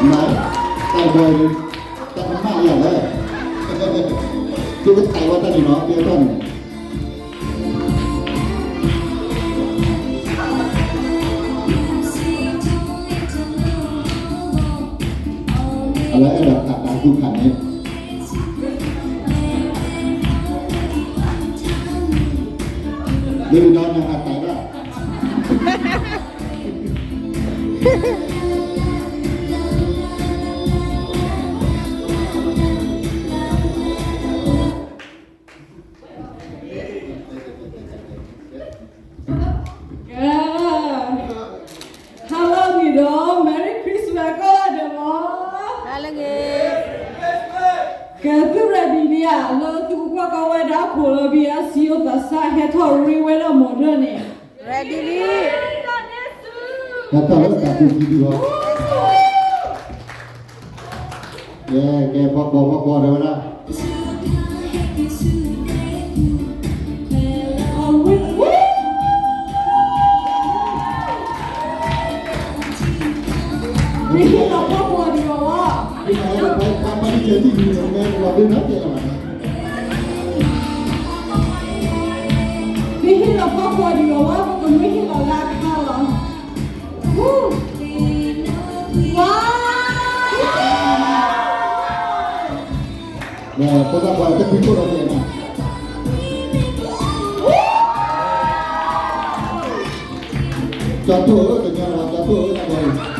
မၤ တၢ်ဘီၣ်န့ၣ် တၢ်ကမၣ်ယၤလဲၣ်, ကဲကတၢၢ်ဝဲတၢ်န့ၣ်နီၤ ကဲတၢ်န့ၣ် အလၢအဲၣ်ဒိးခးတၢ်သူၣ်ခးန့ၣ် လၢနၤနဟးတၢ်ဒၣ် ကဲ, ဟါလၢအဂ့ၤဒီး Merry Christmas ကိးဂၤဒဲးလီၤ. ဟါလၢအဂ့ၤ, ကဲသု ready လံဧါ, လၢသုကကွၢ်ကီဝဲဒၣ်ခိၣ်လၢ ဘံအါစံယိၣ်သးစၢ် ဟဲထီၣ်ရ့ဝဲဒၣ်မီၢ်ဒၢၣ်န့ၣ် ready လံ. ဟဲထီၣ်လၢတၢ်သူၣ်ကံဒံလီၤ. ကဲ ကဲ ဖီကွီၤ ဖီကွီၤ တဲဝဲဒၣ် မ့ၢ်ဟ့ၣ်လီၤဖီကွီၤဒံးအီၤဝဲ, ပှၤပှၤတကဲထံၣ်ဒံးန့ၣ် မ့ၢ်လီၤဘျ့နီတကဲးလီၤ. မ့ၢ်ဟ့ၣ်လီၤဖီကွီၤဒံးအီၤဝဲ ပကမ့ၢ်ဟ့ၣ်လီၤလၢအခါလီၤ. ဝါ, ဖိသၣ်ခွါတကွံခိၣ်ဒီးတဲနၤ, ကၠီထိၣ်ဧၢ ကညီလီၤ ကၠီထိၣ်ဧၢ တၢ်ဘီၣ်အံၤ, ဟ့ၣ်, အဝဲ အဝဲ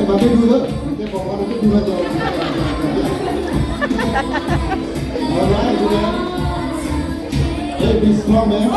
မၤက့ၤဒူလၢ ကဲပှၤပှၤတက့ၤဒူလၢ All right, you know. Hey, be strong, man.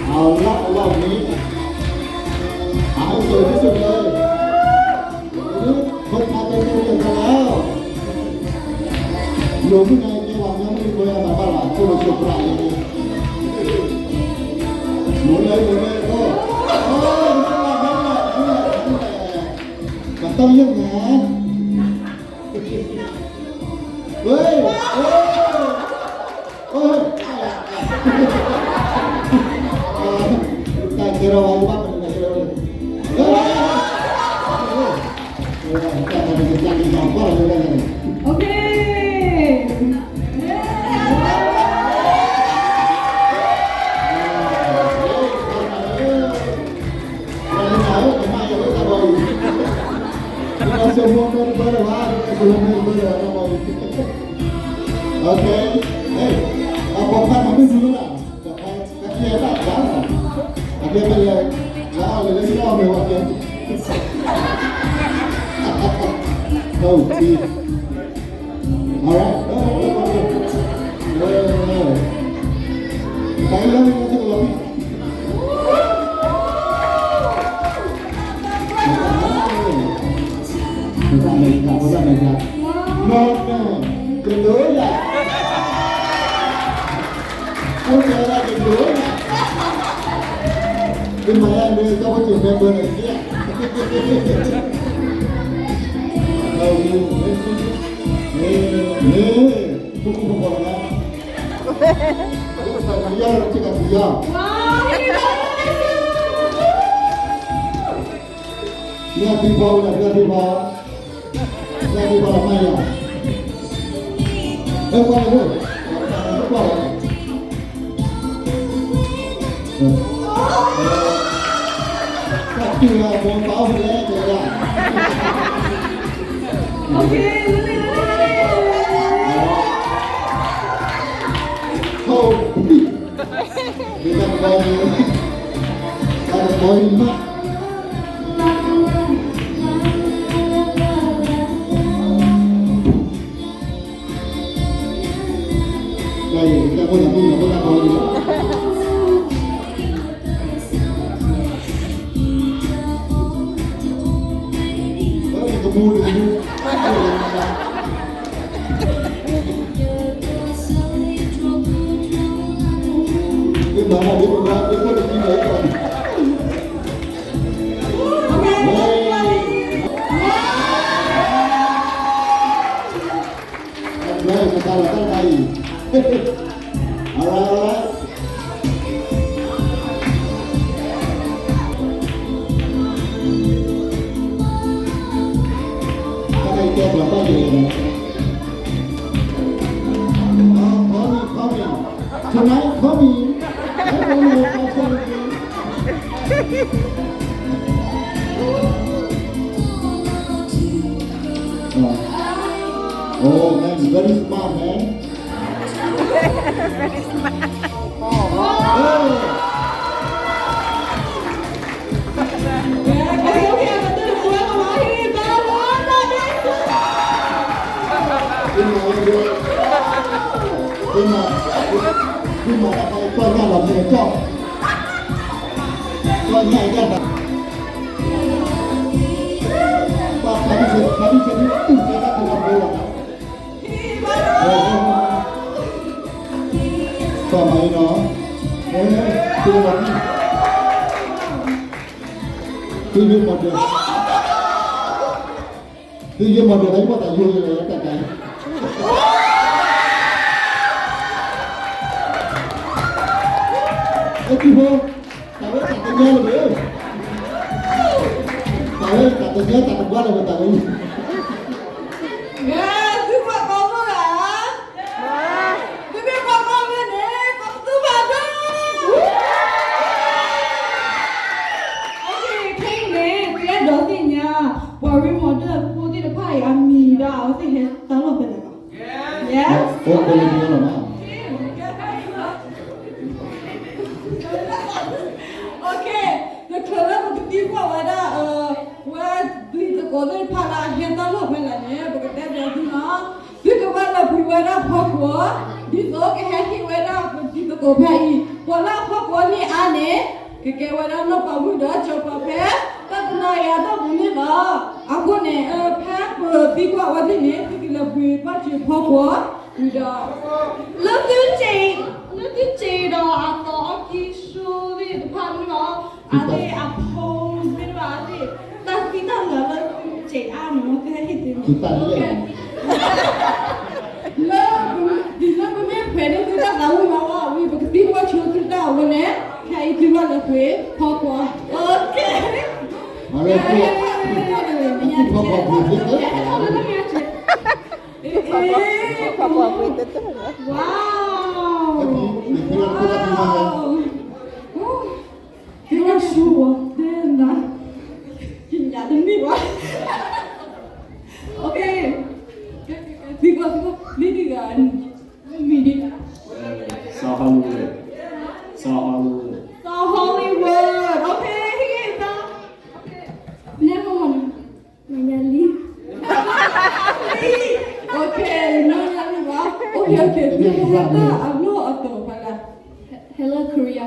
เอาละ รอบนี้ เอาให้สวยที่สุดเลย คนพาไปดูอย่างกันแล้ว หลวงพี่นายแกหวังยังไม่มีเบอร์มาบ้างล่ะ ผู้มาเชียงรายเลย หมุนเลย หมุนเลย โอ้ โอ้ นั่นแหละ นั่นแหละ นั่นแหละ นั่นแหละ มันต้องอย่างนั้น เฮ้ย เฮ้ย เฮ้ย တၢ်ကဲထီၣ်ဝဲ ဘၣ်မနုၤလဲၣ် ကဲထီၣ်ဝဲ OK. Okay. Hey, အပိာ်ခွါန့ၣ်မ့ၢ်မနုၤလဲၣ် အကဲဘၣ်ဒၣ် အကဲမ့ၢ်လဲၣ် လၢအီၣ်လၢလၢအီၣ်မ့ၢ်ဝဲကဲ ဟုတ်ပြီ All right. တၢ်လၢမ့ၢ်တကလီၤ Vote America, vote America. မ့ၢ်တဒိယၤ အိၣ်ကဲဒၣ်တဒိယၤ မ့ၢ်မၤယါန့ၣ် ကၠီဖိစ့ၣ်မဲဘၢန့ၣ် ကဲ မ့ၢ် မ့ၢ် ဖိဖိဖိဖိလီၤ ယါလီၤ ကကယါ မ့ၢ်အသံဖီ မ့ၢ်အသံဖီ မ့ၢ်အသံဖီလီၤ မၤယါ အဲ ကွၢ်လီၤ ကွၢ်လီၤ ကတုၤလၢမိၢ်ပၢ်အိၣ်ဖဲလဲၣ်တဲဒၣ် Okay, really, really, really. Oh, please. Kita kembali. Kita kembali, Mak. โอ้ แม่ง very smart man ကီမအံၤနီၤ, အဲ သုမၤ, သုယိမီၤဒၢး, သုယိမီၤဒၢး ဟဲမီၢ်သးယိယလဲၣ်တၢ်တၢ်, အဲ သုဖိ, တၢ်ဝဲတၢ်တညါလၢၤဘၣ်, တၢ်ဝဲတၢ်တညါတၢ်တဘှါလၢၤဘၣ် တၢ်ဝဲ, သုပှၤကိးမုၢ်ဧါ, သုမ့ၢ်ပှၤကိးမုၢ်န့ၣ် ကိးသုဘၣ်ဒိၣ်, ခဲအံၤန့ၣ် သုအဲၣ်ဒိးသ့ၣ်ညါ ပှၤရ့မီၤဒၢးဖိသ့ၣ်တဖၣ်အံၤ အမံၤဒီးအဝဲသ့ၣ်ဟဲတၢ်လီၢ်ဖဲလဲၣ်ဘၣ်. Yes. အိၣ်လၢပယီၤလီၤမး. Okay, တချုးလၢပကသံကွၢ်ဝဲဒၣ် ဝဲဒ်သိးသကိးသ့ၣ်တဖၣ်လၢ ဟဲတၢ်လီၢ်ဖဲလဲၣ်န့ၣ် ပကတဲဘၣ်သုလီၤ. သုကဘၣ်လၢပှ့ၤဝဲဒၣ်ဖီကွီၤ ဒ်သိးကဟဲဟ့ၣ်ဝဲဒၣ်ဒ်သိးသကိးဖဲအံၤ ပှၤလၢအဖီကွီၤန့ၢ်အါန့ၣ် ကကဲဝဲဒၣ်နီၢ်ပၤမုၣ်ဒီးစီၤပၤဖဲ တၢ်တနၤအံၤအတီၢ်ပူၤန့ၣ်လီၤ. အဃိန့ၣ် ဖဲပသံကွၢ်ဝဲသ့ၣ်န့ၣ် သုကလဲၤပှ့ၤဘၣ်စၢၤဖီကွီၤ ဝံၤဒီး လၢသုစ့ၣ်, လၢသုစ့ၣ်ဒီးအသီအီကံၢ်ဆူၣ်သ့ၣ်တဖၣ်န့ၣ်လီၤ. အသ့ၣ်အဖိသ့ၣ်တဖၣ်အသ့ၣ် တၢ်သံတၢ်လၢာ်လၢသုစ့ၣ်အါန့ၣ် သုဟဲဟ့ၣ်သ့န့ၣ် လၢ ဒ်လၢပမ့ၢ်ဖှဲးန့ၢ်သုတၢ်သးဝံၣ်မးဝံၤ ပကသံကွၢ်ဆိသုတၢ်အဝဲန့ၣ် ခဲအံၤသုဘၣ်လၢပှ့ၤဖီကွီၤ. Okay. မ့ၢ် Wow. သ့ၣ်ညါတမ့ၢ်ဘၣ်. Okay. သံကွၢ်သံကွၢ် မ့ၢ်ဒ်ဂၤ မ့ၢ်ဒ်ဂၤ စီၤ Hollywood, စီၤ Hollywood, စီၤ Hollywood. Okay, ဟ့ၣ်သး နဲမ့ၢ် မၤညါလံ Okay, မၤညါလံဘၣ်. Okay, okay. သုဟဲတၢ်အလီၢ်အတီၤဖဲလဲၣ်. Hello Korea.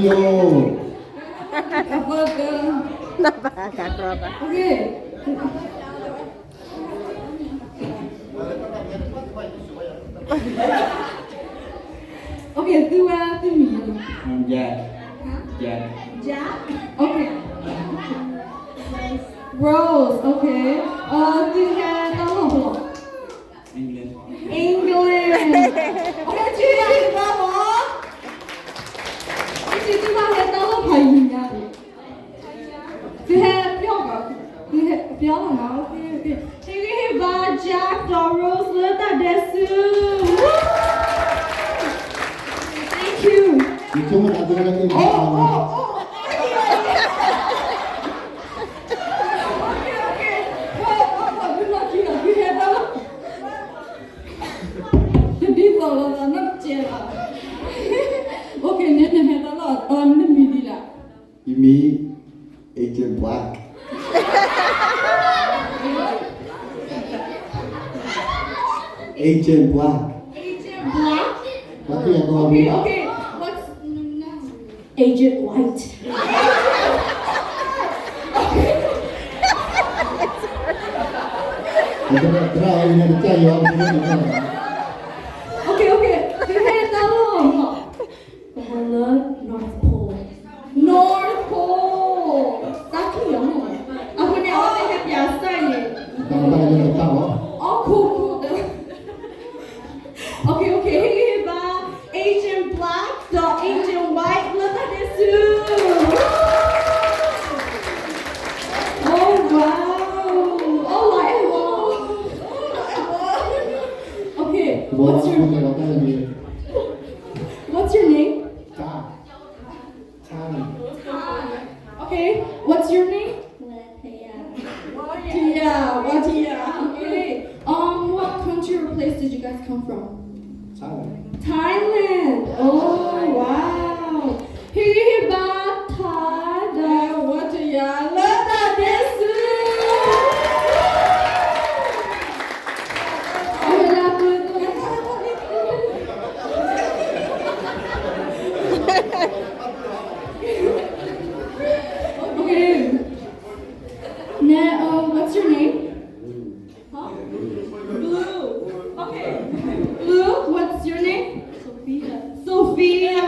ယိၤ နဘၣ်တၢ်ကြီဘၣ်. Okay. Okay, သုဝဲသုမံၤယဲလီၤ. Jack. Jack. Jack? Okay. Rose, okay. သုဟဲတၢ်လီၢ်ဖဲလဲၣ်. England. England. Okay, သုဟဲတၢ်လီၢ်. သုဘၣ်ဟဲတၢ်လီၢ်ဖးယံၤညါန့ၣ် သုဟဲပျီၢ်ဘၣ်, သုဟဲပျီၢ်လီၤနီၤ. Okay, okay. ဟ့ၣ်ဂံၢ်ဟ့ၣ်ဘါ Jack ဒီး Rose လၢတၢ်ဒဲးဆူ. Woo! Thank you. ယဆိကမိၣ်သးသုဟဲလၢ England. Oh, oh, oh. Okay, okay. Okay, okay. သုလီၢ်ခံလီၤ, သုဟဲတၢ်လီၢ်. တဒ်သိးလိာ်သးနီတစဲးဘၣ်. Okay, နဲနဟဲတၢ်လီၢ်အတီနမံၤဒ်လဲၣ်. ယမံၤ Agent Black. Agent Black. Agent Black? Okay, okay. What's Agent White. Okay, okay. သုဟဲတၢ်လီၢ်မး. ပဟဲလၢ North Pole. North Pole. သးခုလီၤမး. အဃိန့ၣ် အဝဲသ့ၣ်ဟဲပၠးစၢ်န့ၣ် အီၣ်ခိၣ်ခိၣ်တၢ်. Okay, okay, ဟ့ၣ်ဂံၢ်ဟ့ၣ်ဘါ Agent Black ဒီး Agent White လၢတၢ်ဒဲးဆူ. Oh, wow. Oh, wow. Okay, what's your, what's your name? Ty. Ty. Okay, what's your name? Tia. Tia, Tia. Okay. Um, what country or place did you guys come from? Thailand. Thailand. Oh, wow. ဟ့ၣ်ဂံၢ်ဟ့ၣ်ဘါ Ty ဒီး Tia လၢတၢ်ဒဲးဆူ. Okay. Now, uh, what's your name? Huh? Blue. Okay. Blue, what's your name? Sophia. Sophia.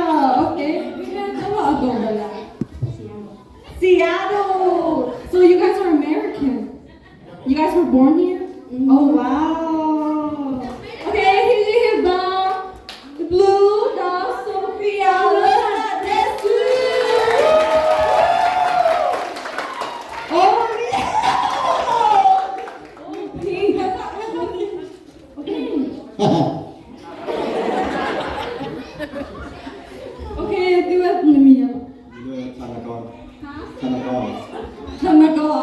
Okay. သုဟဲတၢ်လီၢ်အဂီၢ်ဘၣ်လဲၣ်. Seattle. So you guys are American. You guys were born here? Oh, wow. Okay, ဟ့ၣ်ဂံၢ်ဟ့ၣ်ဘါ Blue ဒီး Sophia လၢတၢ်ဒဲးဆူ. Oh, yeah. Okay. Okay, သုဝဲနမံၤယဲလီၤ. ယမံၤ Tanaka. Huh? Tanaka. Tanaka. Tanaka. Tanaka.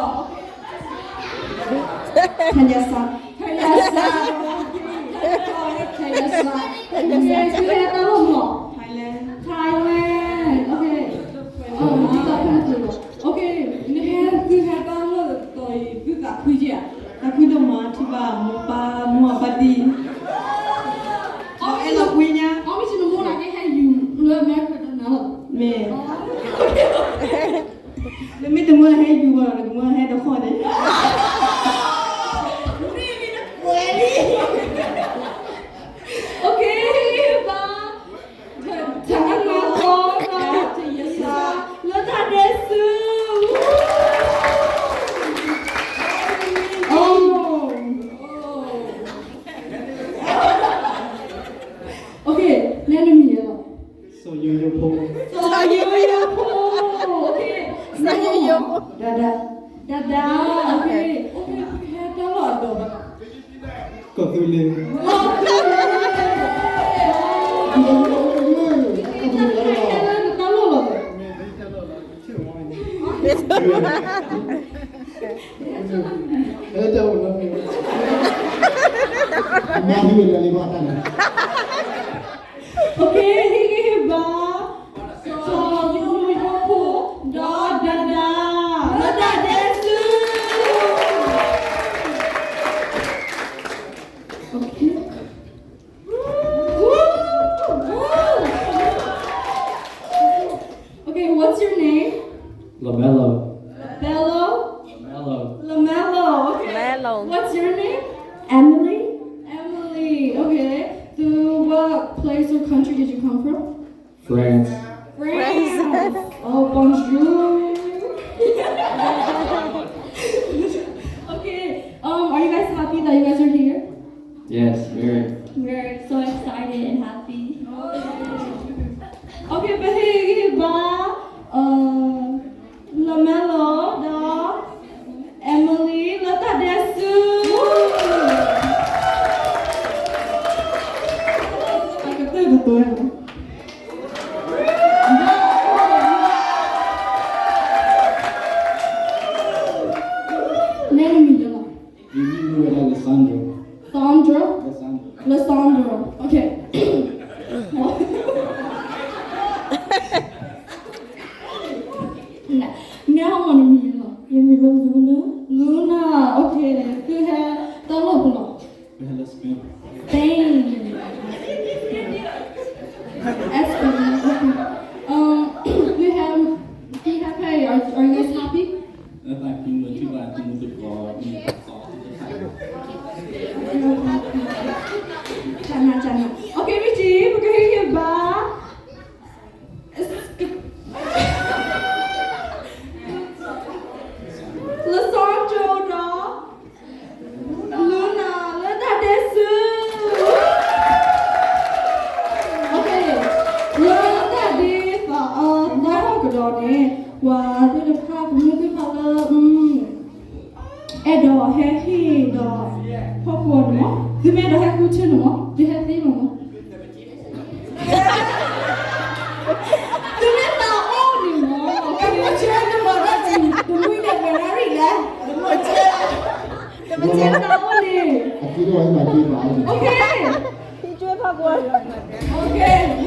Tanaka. Okay, သုဟဲတၢ်လီၢ်မး. Thailand. Thailand. Okay. အၢ ဒ်သိးဖဲန့ၣ်လီၤ. Okay, နဟဲ သုဟဲတၢ်လီၢ်တီၤအံၤ သုသးခုကဲဧါ. သးခုဒိၣ်မး ထံၣ်ဘၣ်မိၢ်ပၢ်မိၢ်ပၢ်တံၢ်. အီၣ်မ့ၢ်အဲၣ်လီၤကွံညါ အီၣ်မ့ၢ်ဆ့ၣ်နမိၢ်နၤကဟဲယူၤလၢအမဲရကၤတနၤလီၤ. မ့ၢ် လၢမ့ၢ်တမ့ၢ်ဟဲယူၤဘၣ် တမ့ၢ်ဟဲတခီန့ၣ်. Okay, bye. ထါနါတီဒီး တယစၢ် လၢတၢ်ဒဲးဆူ. Oh. Okay, နဲနမံၤယဲလီၤ. စီၤယိယိဖိ. စီၤယိယိဖိ. Okay. စီၤယိယိဖိ. ဒါဒါ. ဒါဒါ. Okay. Okay. ဟဲတၢ်လီၢ်အဒိၣ်ဘၣ်. ကီၢ်သူလ့ၤ. ကီၢ်သူလ့ၤ. တၢ်လီၢ်လီၤ. အဲ တၢ်အိၣ်လီၤ. မၤဟံးဝဲလၢလံဘၣ်တၢ်န့ၣ်. Okay, ဟ့ၣ်ဂံၢ်ဟ့ၣ်ဘါ စီၤယိယိဖိ ဒီးဒါဒါ လၢတၢ်ဒဲးဆူ. Okay. Woo! Woo! place or country did you come from? France. France. Oh, bonjour. Okay. Um, are you guys happy that you guys are here? Yes, very. We're so excited and happy. Okay, ပဟ့ၣ်ဂံၢ်ဘါ, uh, Lamelo ဒီး Emily လၢတၢ်ဒဲးဆူ ကတၢၢ်တတၢၢ်လီၤ. နဲနမံၤလၢလီၤ. ယမံၤမ့ၢ်ဝဲဒၣ် Lisandro. Sandro? Lisandro. Lisandro. Okay. နဲဟီၣ်မးနမံၤလၢလီၤ. ယမံၤလၢ Luna. Luna. Okay. သုဟဲတၢ်လီၢ်ဖဲလဲၣ်. ပဟဲလၢ Spain. Spain. Spain. Okay. Um, you have, you have, hey, are, are you guys happy? လၢတၢ်ကံၢ်မုၢ်ထံၣ်ဘၣ်တံၤမုၢ်သကိး မ့ၢ်သကိးသ့ၣ်တဖၣ် ကနၤကနၤ. Okay, မ့ၢ်က့ၤ ပကဟ့ၣ်ဂံၢ်ဘါ Lisandro ဒီး Luna လၢတၢ်ဒဲးဆူ Okay. လၢတၢ်ဒ့သးအီသီထီၣ်ကဒီးန့ၣ် ပှၤသ့ၣ်တဖၣ် ပမုၢ်သ့ၣ်တဖၣ်လၢ အဲၣ်ဒိးဟဲဟ့ၣ်ဒီး ဟီၣ်ခိၣ်န့ၣ်မး သုမ့ၢ်အဲၣ်ဒိးဟဲဃုထၢန့ၣ်မး သုဟဲသ့မးမး. သုမ့ၢ်သးအိၣ်န့ၣ်မး ကမ့ၢ်ဆၢကမီၤဒၣ်တမံၤန့ၣ် ပဝဲဒၣ်ရံၣ်လဲၣ် တမ့ၢ်သးအိၣ်န့ၣ် Okay. Happy birthday. ပစံးအမါကညီ, စံးအမါကညီ, စံးအမါကညီ, ပလၢဝဲတပှၤကီၢ်, ပှၤကီၢ်လၢလၢခံဘိ, ပှၤလၢလၢခံဘိ. ပှၤကီၢ်, ပှၤကီၢ်, ပှၤကီၢ်, ပှၤကီၢ်. ဒီး ယသ့ၣ်ညါလံ မၤကဲပှၤကူၣ်လၢပှၤကွၢ်. Okay.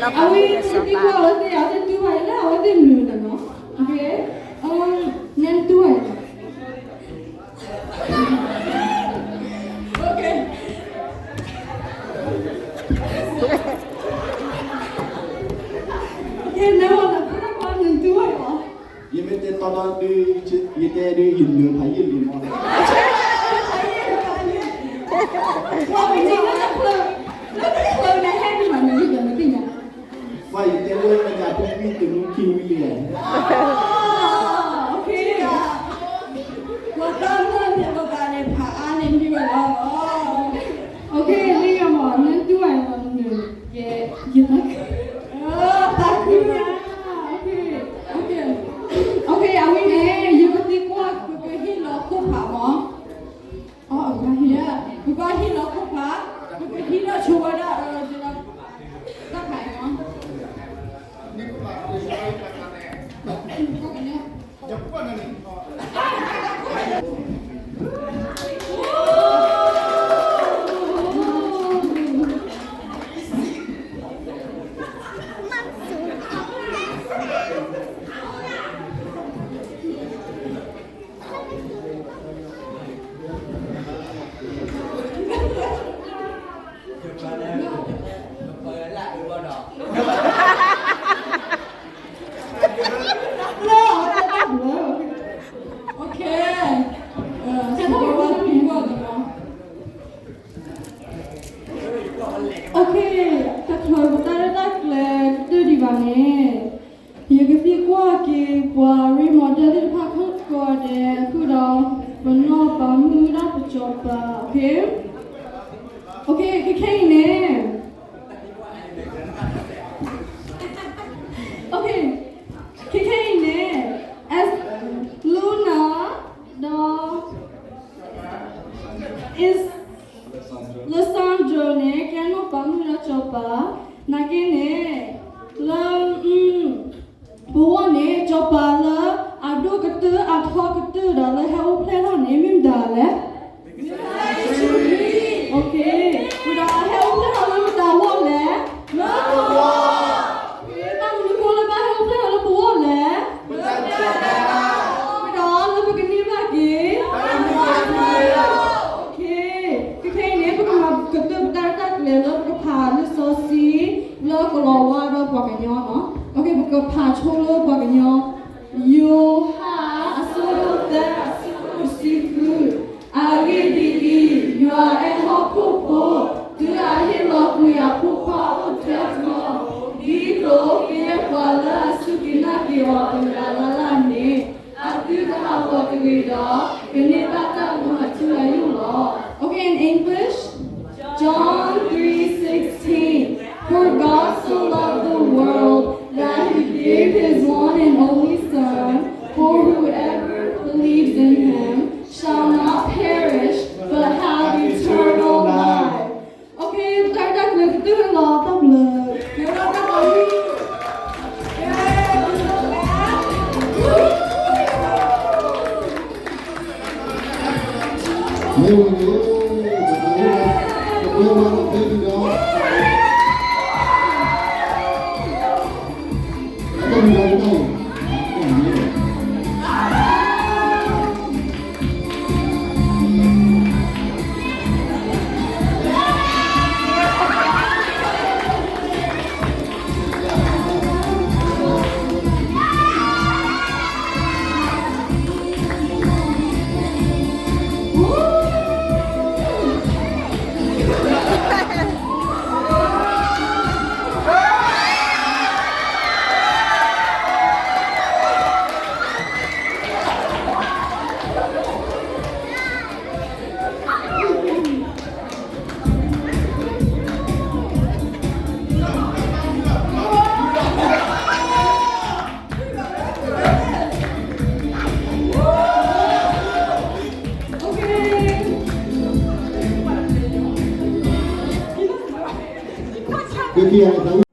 အဝဲသ့ၣ်ကွၢ်အဝဲသ့ၣ် အဝဲသ့ၣ်တူၢ်ဘၣ်အံၤလၢအဝဲသ့ၣ်မနုၤလဲၣ်နီၤ. Okay. နတူၢ်ဘၣ်အံၤလီၤ. Okay. Okay, နမ့ၢ်နတူၢ်ဘၣ်အံၤလီၤ. ယမ့ၢ်တဲတီတီဒုး ယတဲဒုး ယနၢၤဖးယံာ်လံမး. ပှၤမ့ၢ်လၢတၢ်ချၢ, လၢတၢ်ချၢန့ၣ် ဟဲဒုးမၤနၢၤယံာ်ဒီး နသ့ၣ်ညါ. ပှၤယတဲလၢမ့ၢ်ညါ ပှၤမ့ၢ်တမူခံဝံၤလံ. Okay. ပှၤတၢ်မၢန့ၣ် ပှၤဘၣ်န့ၣ် ဖးအါန့ၢ်မံဝဲလီၤ. Okay, လံယမး နတူၢ်ဘၣ်အံၤလီၤ န, ယ, ယသးခု, သးခုညါ. Okay, okay, okay, အဝဲန့ၣ် ယကသံကွၢ် ပကဟ့ၣ်လီၤခိၣ်ဖးမး. အ, ပကဟ့ၣ်လီၤခိၣ်ဖး, ပကဟံးထီၣ်ဆိဝဲဒၣ်, တၢ်ဖးအံၤမး. Okay, တချုး ပတၢ်ရဲၣ်တၢ်ကျဲၤကတၢၢ်ဒံးဘၣ်န့ၣ်, ယကသံကွၢ်က့ၤပှၤရ့မီၤတၢၢ်သ့ၣ်တဖၣ်ကိးဂၤဒဲး, အဃိဒီး ပနီၢ်ပၤမုၣ်ဒၣ်ပစီၤပၤ, okay, okay, ခဲခဲအံၤန့ၣ်, okay, ခဲခဲအံၤန့ၣ်, Luna ဒီး Lisandro န့ၣ် ကဲနီၢ်ပၤမုၣ်ဒီးစီၤပၤ, နာ်က့န့ၣ်, လၢ ပဂီၢ်န့ၣ် စီၤပၤလၢအဒိၣ်ကတၢၢ်အထီကတၢၢ်ဒီးလၢဟဲအိၣ်ဖျဲၣ်ထီၣ်န့ၣ် မ့ၢ်မတၤလဲၣ်. Okay, ဝံၤဒီးဟဲအိၣ်ဖျဲၣ်ထီၣ်လၢမတၤဂီၢ်လဲၣ်. တၢ်မနုၤအဃိလၢဘၣ်ဟဲအိၣ်ဖျဲၣ်ထီၣ်လၢပဂီၢ်လဲၣ်. ဝံၤဒီးလၢပကန့ၢ်ဘၣ်က့ၤ, okay, ခဲခဲအံၤန့ၣ် ပကမၤကတၢၢ်ပတၢ်ရဲၣ်တၢ်ကျဲၤလၢပကဖးလံာ်စီဆှံ လၢကလီၤဝါဒီးပှၤကညီလီၤ. Okay, ပကဖးဆိလၢပှၤကညီ, ယိၤဟၣ် အဆၢဒိၣ်သၢ အဆၢဖိတဆံဃု, အဂ့ၢ်ဒ်အံၤ, ယွၤအဲၣ်ဟီၣ်ခိၣ်ဖိ, တုၤအဟ့ၣ်လီၤကွံာ်အဖိခွါအိၣ်ထဲတဂၤ, ဒ်သိးကယဲၢ်ပှၤလၢအစူၢ်က့ၤနာ်က့ၤအီၤတဂၤလၢ်လၢ်န့ၣ် အသုတဟးဂီၤတဂ့ၤဒီး, ကန့ၢ်ဘၣ်တၢ်မူအထူအယိာ်လီၤ. Okay, in English, John three sixteen, For God so loved the world that he gave his one and only Son, for whoever believes in him shall not perish but have eternal life. Okay, ပတၢ်ရဲၣ်တၢ်ကျဲၤကတၢၢ်လီၤ တၢ်ဘျုး. မ့ၢ်ဝံၤန့ၣ်, ပဝဲဝဲလၢဖဲန့ၣ်ဒီး, အတၢ်မံၤလၢကတၢၢ်အံၤ Okay.